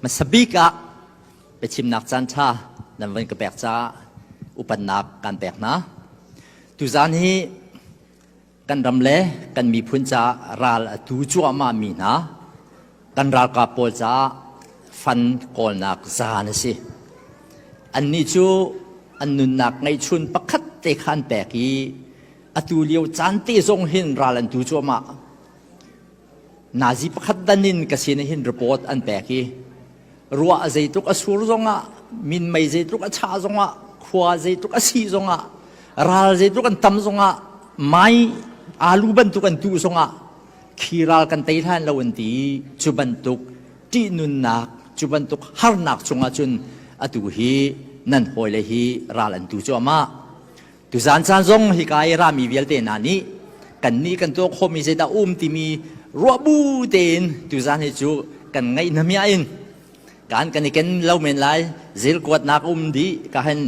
Hmasa bik ah biachimnak caan ṭha nan van ka pek caah upatnak kan pek hna. Tuzaan hi kan ram le kan miphun caah ral a tu cuahmah mi hna kan ralkap pawl caah fan kawlnak zaan a si. Annih cu an nunnak ngeihchun pakhat te kha an pek i atu lio caan te zong hin ral an tu cuahmah. Nazi pakhat dan in ka sin hin report an pek i ruah zeitluk a sur zongah minmei zeitluk a chah zongah khua zeitluk a si zongah ral zeitluk an tam zongah mai alu bantuk an tuh zongah khi ral kan tei hlan lo an ti. Cu bantuk ṭihnunnak, cu bantuk harnak cungah cun atu hi nan hawile hi ral an tu cuahmah. Tuzaan caan zong hika i rami vialte hna nih kannih kan tuah khawhmi zeidah um timi ruah bu tein tuzaan hi cu kan ngaih hnamiah in kan kan i ken lo men lai. Zilkuatnak um dih ka hen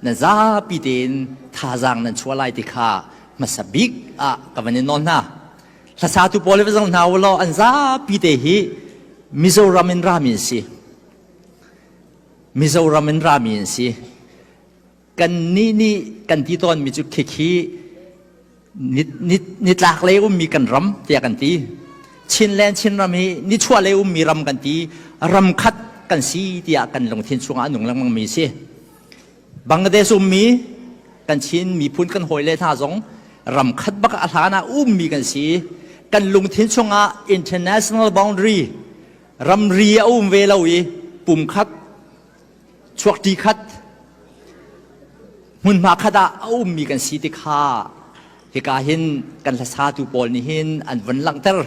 nan zapi tein thazaang nan chuah lai ti kha hmasa bik ah ka van in nawl hna. Hlasatu pawl hi zong hna u law an zapi te hi Mizoram in rami an si. Mizoram in rami an si. Kannih nih kan ti tawnmi cu khikhi nitlak lei ummi kan ram tiah kan ti. Chinland Chinram hi nichuah lei ummi ram kan ti. Ram khat kan si tiah kan lungthin chungah a nung lengmangmi si. Bangladesh ummi kan Chin miphun kan hawile hna zong ram khat bak a hlan ah ummi kan si. Kan lungthin chungah international boundary ramri a um ve lo i pumkhat chuakṭi khat hmunhma khat ah a ummi kan si ti kha hika hin kan hlasatu pawl nih hin an vun langhter.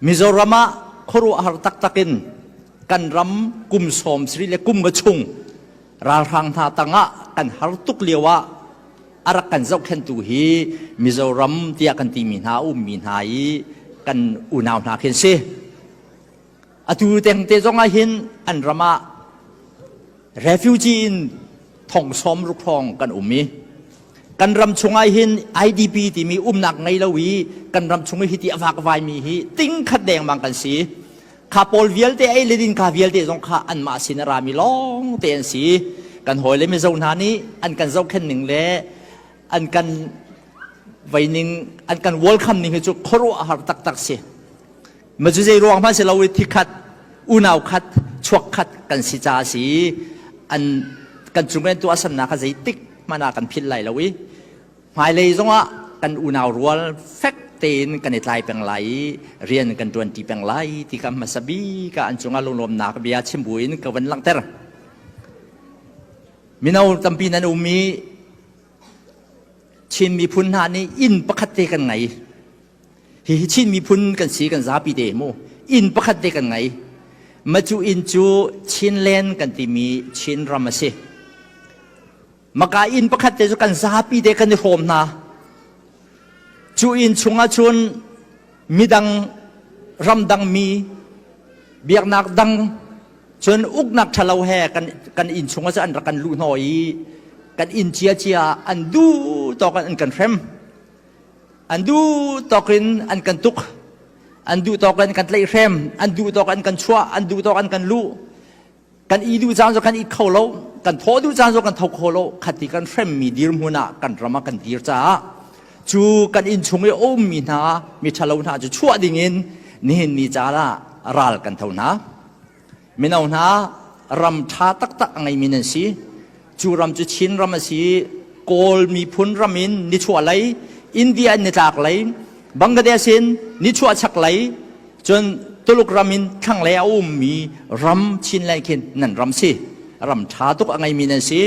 Mizoram ah khuaruahhar taktak in kan ram kum 70 le kum nga chung ralhrang hna tangah kan har tuk lio ah a rak kan zohkhenhtu hi Mizoram tiah kan timi hna ummi hna i kan unau hna khi an si. Atu tengte zong ah hin an ram ah refugee in thong 60 hrawng kan um i kan ram chungah hin IDP timi umnak ngei lo i kan ram chung i hiti a vakvaimi hi ting khat dengmang kan si. Kha pawl vialte ei le din kha vialte zong kha anmah sin a rami lawng te an si. Kan hawile Mizo hna nih an kan zohkhenh ning le an kan vei ning, an kan welcome ning hi cu khuaruahhar taktak si. Ma cu zei ruang hmanh si lo i thikhat unau khat chuak khat kan si ca si. An kan cung in tuahsannak kha zeitik hmanh ah kan philh lai lo i hmailei zongah kan unau rual fek tein kan i tlai peng lai i rian kan ṭuanṭi peng lai ti kha hmasa bik ah an cungah lunglawmnak bia chim buin ka van langhter. Mino tampi nan um i Chin miphun hna nih inn pakhat te kan ngei. Hihi Chin miphun kan si, kan zapi te mu. Inn pakhat te kan ngei. Ma cu inn cu Chinland kan timi Chin ram a si. Maka inn pakhat te cu kan zapi te kan i hrawm hna. Cu inn chungah cun midang ramdang mi biaknak dang cun uknak ṭhalo he kan kan inn chungah cun an rak kan luh hnawh i kan inn ciacia an duh tawk in an kan hrem. An duh tawk in an kan tuk, an duh tawk in kan tlaihhrem, an duh tawk an kan chuah, an duh tawk an kan luh. Kan i duh caan zong kan i kho lo, kan thawh duh caan zong kan tho kho lo. Khati kan hremmi dirhmun ah kan ram ah kan dir caah cu kan inn chung i a ummi hna mi ṭhalo hna cu chuah dingin nihin ni caan ah ral kan tho hna. Mino hna, ram ṭha taktak a ngeimi nan si. Cu ram cu Chin ram a si. Kawl miphun ram in nichuahlei, India in nitlaklei, Bangladesh in nichuah chaklei, cun Tuluk ram in thlanglei a ummi ram Chinland khin nan ram si. Ram ṭha tuk a ngeimi nan si.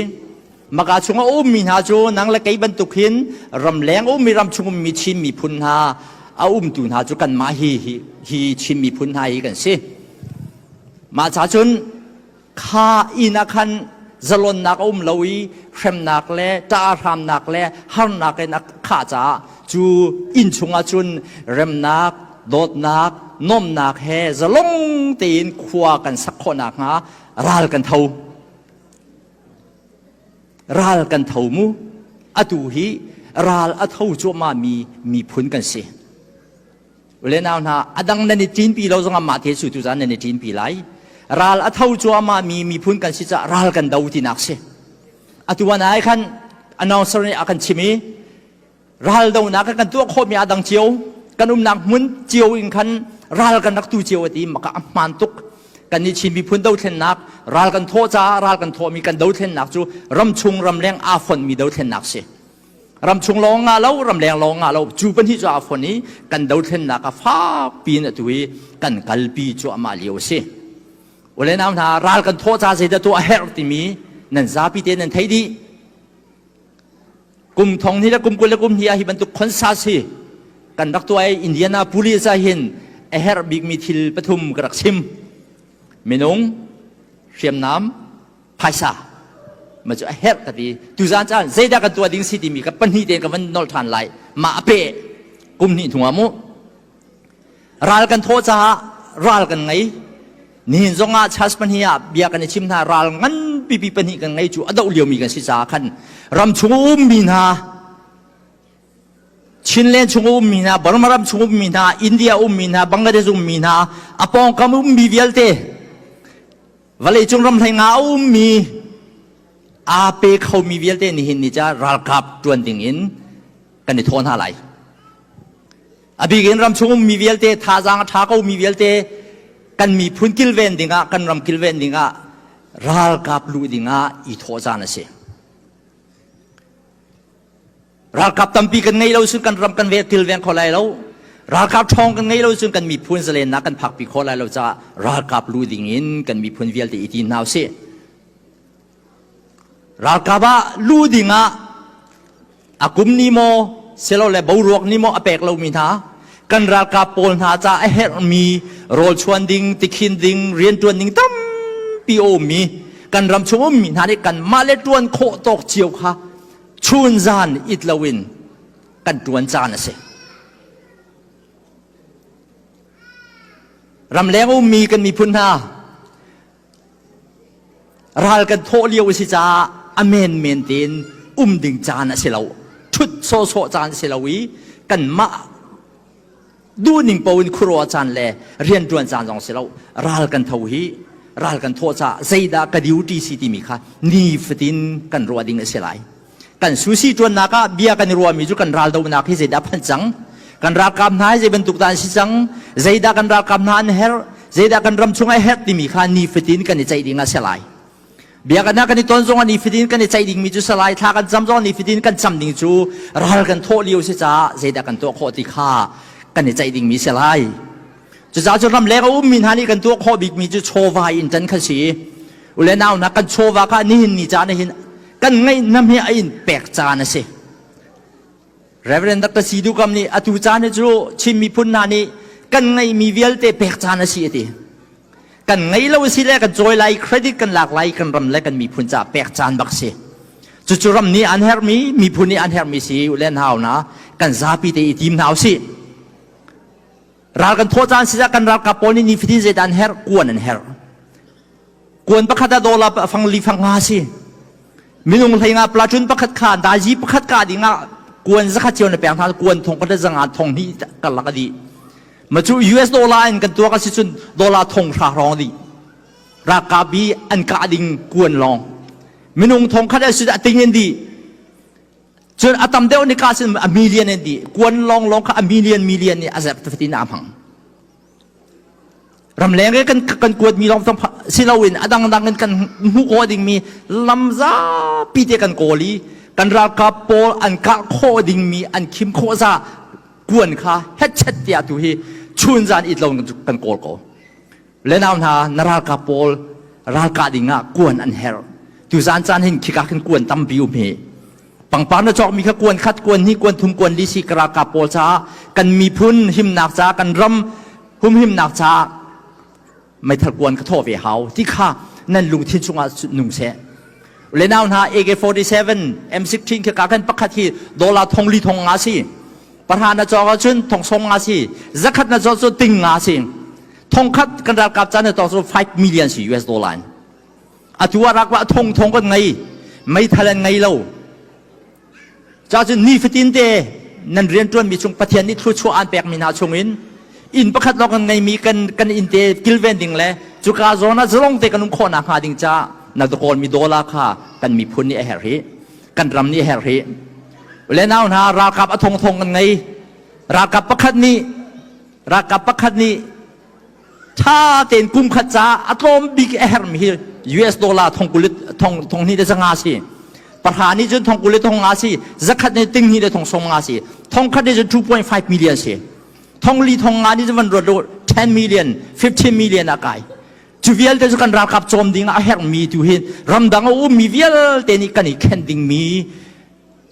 Maka chung a ummi hna cu nang le kei bantuk hin ramleng ummi ram chung ummi Chin miphun hna a umtu hna cu kanmah hi hi, hi Chin miphun hna hi kan si. Mah ca cun kha inn ah khan zalonnak a um lo i hremnak le ṭahhramnak le harnak in a khah caah cu inn chungah cun remnak, dawtnak, nuamhnak he zalong tein khua kan sak khawh nakhnga ral kan tho. Ral kan tho mu. Atu hi ral a tho cuahmah mi miphun kan si. Ule nau hna, a dang nan i ṭinpi lo zongah mah te cu tuzan nan i ṭinpi lai. Ral a tho cuahmah mi miphun kan si caah ral kan do tinak si. Atu an ai khan announcer nih a kan chim i ral donak kan tuah khawhmi a dang cio, kan umnak hmun cio in khan ral kan rak tu cio a ti maka a hmaan tuk. Kan nih Chin miphun dothlennak ral kan thawh caah ral kan thawhmi kan dothlennak cu ramchung ramleng aa fonhmi dothlennak si. Ramchung lawng ngah lo, ramleng lawng ngah lo, cu pahnih cu aa fon i kan dothlennak a fak piin atu i kan kalpi cuahmah lio a si. Ule nau hna, ral kan thawh ca zeidah tuah a herh timi nan zapi te nan theih dih. Kum thong hnih le kum 20 le kum hnih ah hi bantuk concert hi kan rak tuah i Indianapolis ah hin a herh bikmi thil pathum ka rak chim. Minung, hriamnam, phaisa ma cu a herh ka ti. Tuzaan caan zeidah kan tuah ding si timi ka pahnih tein ka van nolh ṭhan lai. Mah a peh kum hnih hnu ah mu. Ral kan thawh caah ral kan ngei. Nihin zong ah church pahnih ah bia kan i chim hna ral ngan pipi pahnih kan ngei cu a doh liomi kan si caah khan ram chung ummi hna Chinland chung ummi hna, Burma ram chung ummi hna, India ummi hna, Bangladesh ummi hna, a pawngkam ummi vialte vawleicung ram hlei nga a ummi aa pe khomi vialte nihin ni ca ralkap ṭuan ding in kan i thawh hna lai. A bik in ram chung ummi vialte thazaang a ṭha komi vialte kan miphun kilven dingah kan ram kilven dingah ralkap luh dingah i thawh caan a si. Ralkap tampi kan ngei lo cun kan ram kan ve kilveng kho lai lo. Ralkap ṭhawng kan ngei lo cun kan miphun zalennak kan phakpi kho lai lo caah ralkap lu ding in kan miphun vialte i ti hna usih. Ralkap ah lu ding ah a kum ni maw silole boruak ni maw a pek lomi hna kan ralkap pawl hna ca a herhmi rawlchuan ding tikhin ding rianṭuan ding tampi a ummi kan ram chung ummi hna nih kanmah le ṭuan khawh tawk cio kha chun zan it loin kan ṭuan caan a si. Ramleng ummi kan miphun hna ral kan thawh lio a si caah a menmen tein um ding caan a si lo. Ṭhut sawhsawh caan a si lo i kanmah duhning paoh in khuaruah caan le rianṭuan caan zong si lo. Ral kan tho hi ral kan thawh caah zeidah ka duty si timi kha nifatin kan ruah ding a si lai. Kan susi ṭuannak ah bia kan i ruahmi cu kan raldohnak hi zeidah phanh cang? Kan ralkap hna hi zei bantuk dah an si cang? Zeidah kan ralkap hna an herh? Zeidah kan ram chung a herh timi kha nifatin kan i ceih ding a si lai. Bia kan kan i ton zong ah nifatin kan i ceih dingmi cu salai thla kan cam zong nifatin kan cam ding cu ral kan thawh lio si caah zeidah kan tuah khawh ti kha kan i ceih dingmi si lai. Cucaah cu ramleng a ummi hna nih kan tuah khawh bikmi cu chawva in ṭan kha si. Ule nau hna kan chawva kha nihin ni caan hin kan ngeih hi a in pek caan a si. Reverend Dr. Sidu Kam nih atu caan hi cu Chin miphun hna nih kan ngeihmi vialte pek caan a si a ti. Kan ngei lo a si le kan cawi lai, credit kan lak lai, kan ram le kan miphun caah pek caan bak si. Cucu ram nih an herhmi, miphun nih an herhmi si u le nau na kan zapi te i tim hna usih. Ral kan thawh caan si kan ralkap pawl nih nifatin zeidah an herh? Kuan an herh. Kuan pakhat ah dollar fang li fang nga si. Minung hlei nga platoon pakhat kha dazi pakhat ka ding ah kuan zakhat cio na pek hna kuan thong khat zanga thong hnih karlak a dih. Ma cu US dollar in kan tuak a si cun dollar thong hra hrawng dih. Ralkap i an kah ding kuan lawng. Minung thong khat a si a ting in dih. Cun a tam deuh ni ka sin a million in dih. Kuan lawng lawng kha a million million nih a zerh fatin a hmang. Ramleng i kan kan kuatmi lawng si loin a dangdang in kan hmuh khawh dingmi lam zapi te kan kawl i kan ralkap pawl an kah khawh dingmi an khim khawh za kuan kha hetchet tiah tu hi chun zan it lo kan kawl ko. Le nau hna na ralkap pawl ralkah ding ah kuan an herh. Tu zan caan hin khika khin kuan tampi um hi. Pangpar na cawkmi kha kuan khat, kuan hnih, kuan thum, kuan li si ka ralkap pawl caah kan miphun himnak caah kan ram humhimnak caah meithal kuan ka thawh ve hau ti kha nan lungthin chungah nung seh. Le nau hna AK-47 M16 khi ka kan pakhat hi dollar thong li thong nga si. Pahra na cawk ahcun thong song nga si. Zakhat na cawk cu ting nga si. Thong khat kan ralkap caan na cawk cu 5 million si US dollar in. Atu ah rak thong thong kan ngei. Meithal an ngei lo. Ca cun nifatin te nan rianṭuanmi chung Pathian nih thluachuah aan pekmi hna chungin inn pakhat lawng kan ngeimi kan kan inn te kilven ding le Cuka zawn ah zalong te kan um khawh nakhnga ding caah na kawlmi dollar kha kan miphun nih a herh hi. Kan ram nih a herh hi. Le nau hna ralkap a thongthong kan ngei. Ralkap pakhat nih ralkap pakhat nih ṭha tein kum khat caah a tlawm bik a herhmi hi US dollar thong kul thong thong hnih le zanga si. Pahra nih cun thong kul le thong nga si, zakhat nih ting hnih le thong sawm nga si, thong khat nih cun 2.5 million si. Thong li thong nga nih cun van ruat lu 10 million, 15 million a kai. Cu vialte cu kan ralkap cawm ding ah a herhmi tu hi ramdang a ummi vialte nih kan i khen dingmi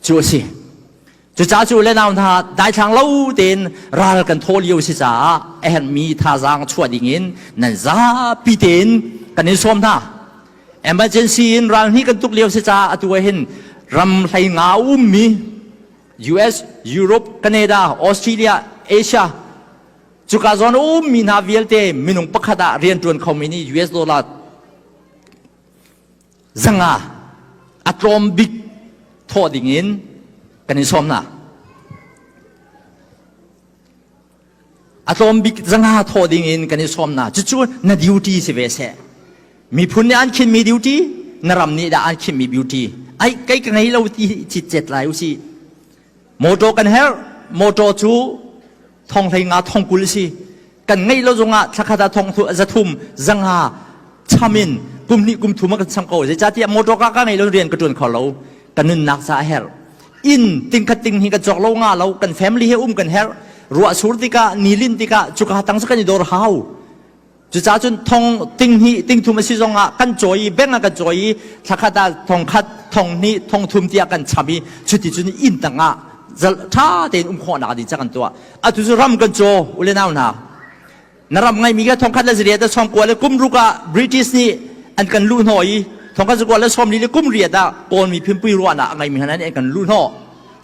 cu a si. Cucaah cu le nau hna daithlang lo tein ral kan thawh lio si caah a herhmi thazaang chuah dingin nan zapi tein kan in sawm hna. Emergency in ral hnih kan tuk lio si caah atu ah hin ram hlei nga ummi US, Europe, Canada, Australia, Asia cuka zawn a ummi hna vialte minung pakhat ah rianṭuan khomi nih US dollar zanga a tlawm bik thawh dingin kan in sawm hna. A tlawm bik zanga thawh dingin kan in sawm hna. Cucu na duty si ve seh. Miphun nih an khinmi duty, na ram nih dah an khinmi duty. Ai kei ka ngei lo ti citcet lai usih. Motor kan herh. Motor cu thong hlei nga thong kul si. Kan ngeih lo zongah thlakhat ah thong zathum zanga cham in kum hnih kum thum ah kan cham ko. Zeicahtiah motor ka ka ngei lo rian ka ṭuan kho lo. Ka nunnak ca a herh. Inn tingkhat ting hi kan cawk lo nga lo. Kan family he um kan herh. Ruah sur tikah, ni lin tikah cuka tang cu kan i dor hau. Cucaah cun thong ting hnih ting thum a si zongah kan cawi i beng ah kan cawi i thlakhat ah thong khat thong hnih thong thum tiah kan cham i cuti cun inn tangah zal ṭha tein um khawhnak ding ca kan tuah. Atu cu ram kan caw u le nau hna. Na ram ngeimi kha thong khat le zariat le sawm kua le kum ruk ah British nih an kan luh hnawh i thong khat zakua le sawm li le kum riat ah Kawl miphun pui ruahnak a ngeimi hna nih an kan luh hnawh.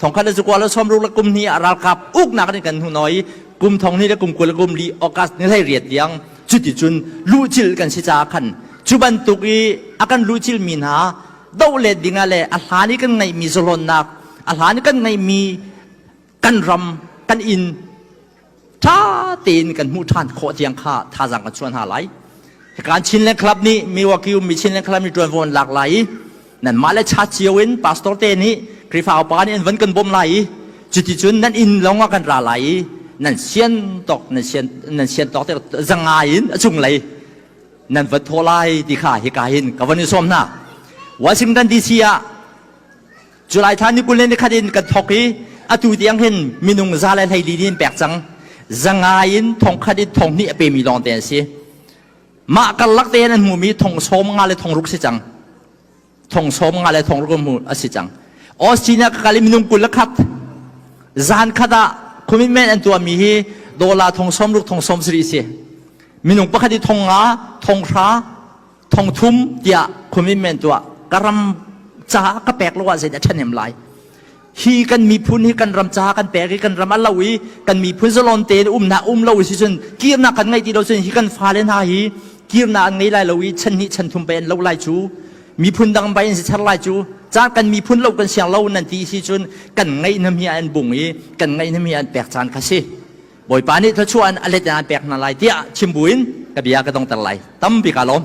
Thong khat le zakua le sawm ruk le kum hnih ah ralkap uknak in kan hnuh i kum thong hnih le kum 20 le kum li August ni hlei riat tiang cuticun luhcil kan si caah khan cu bantuk i a kan luhcil mi hna doh let ding ah le a hlan i kan ngeihmi zalonnak a hlan i kan ngeihmi kan ram kan inn ṭha tein kan hmuh ṭhan khawh tiang kha thazaang kan chuah hna lai. Kan Chinland Club nih Milwaukee ummi Chinland Club nih ṭuanvo an lak lai i nanmah le chat cio in pastor te nih Khrihfa upa nih an van kan bawmh lai i cuticun nan inn lawng ah kan ra lai i nan sian tawk nan sian nan sian tawk te zanga in a cunglei nan va thaw lai ti kha hika hin ka van i sawm hna. Washington DC ah July thla ni 20 le ni khat in kan thawk i atu tiang hin minung za le 14 in pek cang. Zanga in thong khat in thong hnih a pemi lawng te an si. Mah karlak te an hmumi thong sawm nga le thong ruk si cang. Thong sawm nga le thong ruk hmu a si cang. Austin ah ka kal i minung 21. Zan khat ah commitment an tuahmi hi dollar thong sawm ruk thong sawm sarih si. Minung pakhat i thong nga, thong hra, thong thum tiah commitment tuah ka ram caah ka pek lo ah zeidah ṭhahnem lai hi kan miphun hi kan ram caah kan pek i kan ram a lo i kan miphun zalon tein umnak um lo si cun kirnak kan ngeih ti lo cun hi kan fale hna hi kirnak an ngei lai lo i chan hnih chan thum pe an lo lai cu miphun dang bai an si char lai cu caan kan miphun lo kan siang lo nan ti si cun kan ngeih nam hi an bung i kan ngeih nam hi an pek caan kha si Bawipa nih thluachuah in a let in aan pek hna lai tiah chim buin ka bia ka dongter lai. Tampi ka lawm.